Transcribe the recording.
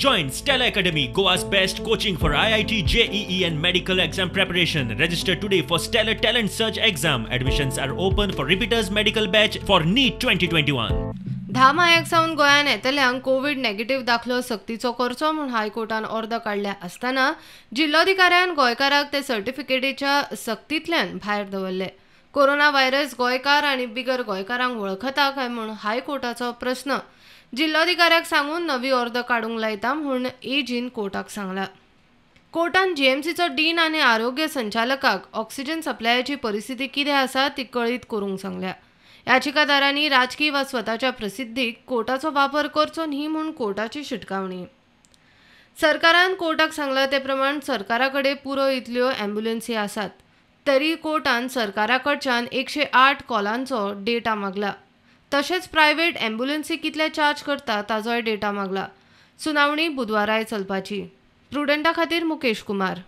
Join Stellar Academy, Goa's best coaching for IIT, JEE and medical exam preparation. Register today for Stellar Talent Search exam. Admissions are open for repeaters medical batch for NEET 2021. 10 मायाक सावन गोंयांत येतल्यांक Covid negative दाखलो सक्तीचो करचो म्हूण हायकोर्टान ऑर्द काडल्या आसतना जिल्लोधिकाऱ्यान गोंयकाराक ते सर्टिफिकेटीच्या सक्तींतल्यान भायर दवरले. कोरोना व्हायरस गोंयकार आनी बिगर गोंयकारांक वळखता काय म्हूण हायकोर्टाचो प्रस्न जिल्लोधिकाऱ्याक सांगून नवी ऑर्द काडूंक लायता म्हूण एजीन कोर्टाक सांगला. कोर्टान जीएमसीचो डीन आनी आरोग्य संचालकाक ऑक्सिजन सप्लायाची परिस्थिती कितें आसा ती कळीत करूंक सांगल्या. याचिकादारांनी राजकी वा स्वताच्या प्रसिद्धीक कोर्टाचो वापर करचो न्ही म्हूण कोर्टाची शिटकावणी. सरकारान कोर्टाक सांगला ते प्रमाण सरकारा कडेन पुरो इतल्यो ॲम्ब्युलन्सी आसात, तरी कोर्टान सरकारा कडच्यान 108 कॉलांचो डेटा मागला. तशेंच प्रायव्हेट ॲम्ब्युलन्सी कितले चार्ज करता ताजोय डेटा मागला. सुनावणी बुधवाराय चलपाची. प्रुडंटा खातीर मुकेश कुमार.